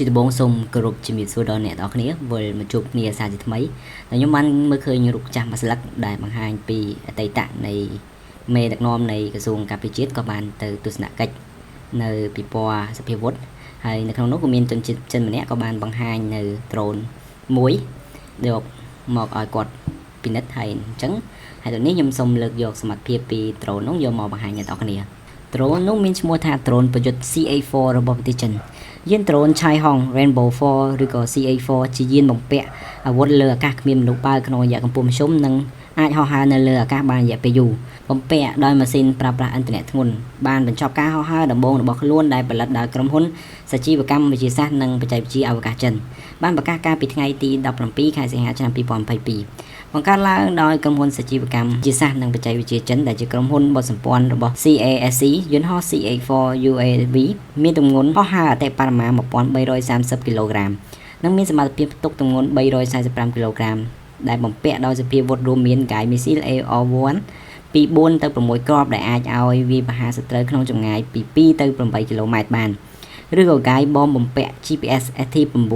ជាដំបូងសូមគោរពជំរាបសួរដល់អ្នកទាំងអស់គ្នាវិលមកជួបគ្នាសាជាថ្មីដែលខ្ញុំបានមើលឃើញរូបចាស់មួយស្លឹកដែលបង្ហាញពីអតីតនៃមេដឹកនាំនៃក្រសួងការពារជាតិក៏បានទៅទស្សនកិច្ចនៅពិព័រណ៍សភាវុធហើយនៅក្នុងនោះក៏មានជនជាតិចិនម្នាក់ក៏បានបង្ហាញនៅដ្រូនមួយយកមកឲ្យគាត់ពិនិត្យហើយអញ្ចឹងហើយដល់នេះខ្ញុំសូមលើកយកសមត្ថភាពពីដ្រូននោះយកមកបង្ហាញអ្នកទាំងអស់គ្នាដ្រូននោះមានឈ្មោះថាដ្រូនប្រយុទ្ធ CA4 របស់ប្រទេសចិនយានដ្រូនឆៃហុង Rainbow 4ឬក៏ CA4 ជាយានបំពាក់អាវុធលើអាកាសគ្មានមនុស្សបើក្នុងរយៈកម្ពស់មធ្យមនិងអាចហោះហើរនៅលើអាកាសបានរយៈពេលយូរបំពាក់ដោយម៉ាស៊ីនប្រើប្រាស់ឥន្ធនៈធ្ងន់បានបញ្ចប់ការហោះហើរដំបូងរបស់ខ្លួនដែលផលិតដោយក្រុមហ៊ុនសាជីវកម្មវិទ្យាសាស្ត្រនិងបច្ចេកវិទ្យាអវកាសចិនបានប្រកាសកាលពីថ្ងៃទី17ខែសីហាឆ្នាំ2022បង្កើតឡើងដោយក្រុមហ៊ុនសាជីវកម្មវិទ្យាសាស្ត្រនិងបច្ចេកវិទ្យាចិនដែលជាក្រុមហ៊ុនបុត្រសម្ព័ន្ធរបស់ CASC យន្តហោះ CA4 UAV មានទម្ងន់ហោះហើរអតិបរមា1330គីឡូក្រាមនិងមានសមត្ថភាពផ្ទុកទម្ងន់345គីឡូក្រាមដែលបំពាក់ដោយសព្វាវុធរួមមាន Guided Missile AR1 ពី4ទៅ6គ្រាប់ដែលអាចឲ្យវាយប្រហារសត្រូវក្នុងចម្ងាយពី2ទៅ8គីឡូម៉ែត្របានឬក៏ Guided Bomb បំពាក់ GPS ST9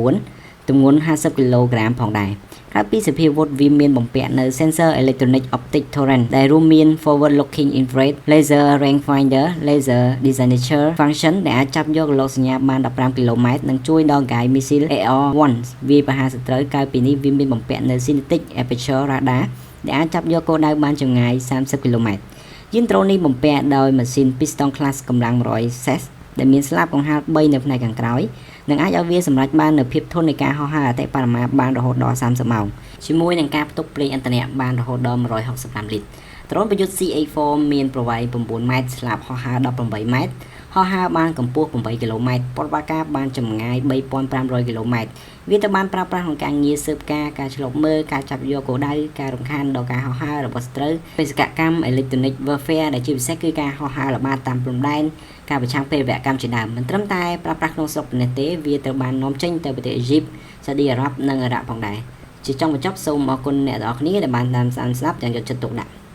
ទម្ងន់50គីឡូក្រាមផងដែរក្រៅពីសព្វាវុធវាមានបំពាក់នៅ sensor electronic optic turret ដែលរួមមាន forward looking infrared laser rangefinder laser designature function ដែលអាចចាប់យករលកសញ្ញាបាន15គីឡូម៉ែត្រនិងជួយដល់ guided missile AR1 វាយប្រហារសត្រូវក្រៅពីនេះវាមានបំពាក់នៅ synthetic aperture radar ដែលអាចចាប់យកគោលដៅបានចម្ងាយ30គីឡូម៉ែត្រយានដ្រូននេះបំពាក់ដោយម៉ាស៊ីន piston class កម្លាំង100 សេសដែលមានស្លាបកង្ហារ3នៅផ្នែកខាងក្រោយនិងអាចឲ្យវាសម្រេចបាននូវភាពធន់នៃការហោះហើរអតិបរមាបានរហូតដល់30ម៉ោងជាមួយនឹងការផ្ទុកប្រេងឥន្ធនៈបានរហូតដល់165លីត្រដ្រូនប្រយុទ្ធ CA4 មានប្រវែង9ម៉ែត្រស្លាបហោះហើរ18ម៉ែត្រហោះហើរបានកម្ពស់8គីឡូម៉ែត្រប្រតិបត្តិការបានចម្ងាយ3500គីឡូម៉ែត្រវាត្រូវបានប្រើប្រាស់ក្នុងការងារស៊ើបការការឆ្លប់មើលការចាប់យកគោលដៅការរំខានដល់ការហោះហើររបស់សត្រូវបេសកកម្ម Electronic Warfare ដែលជាពិសេសគឺការហោះហើរល្បាតតាមព្រំដែនការប្រឆាំងភេរវកម្មជាដើមមិនត្រឹមតែប្រើប្រាស់ក្នុងស្រុកប៉ុណ្ណេះទេវាត្រូវបាននាំចេញទៅប្រទេសអេស៊ីបសាឌីអារ៉ាប់និងអ៊ីរ៉ាក់ផងដែរជាចុងបញ្ចប់សូមអរគុណអ្នកទាំងអស់គ្នាដែលបានតាមស្ដាប់យ៉ាងយកចិត្តទុកដាក់។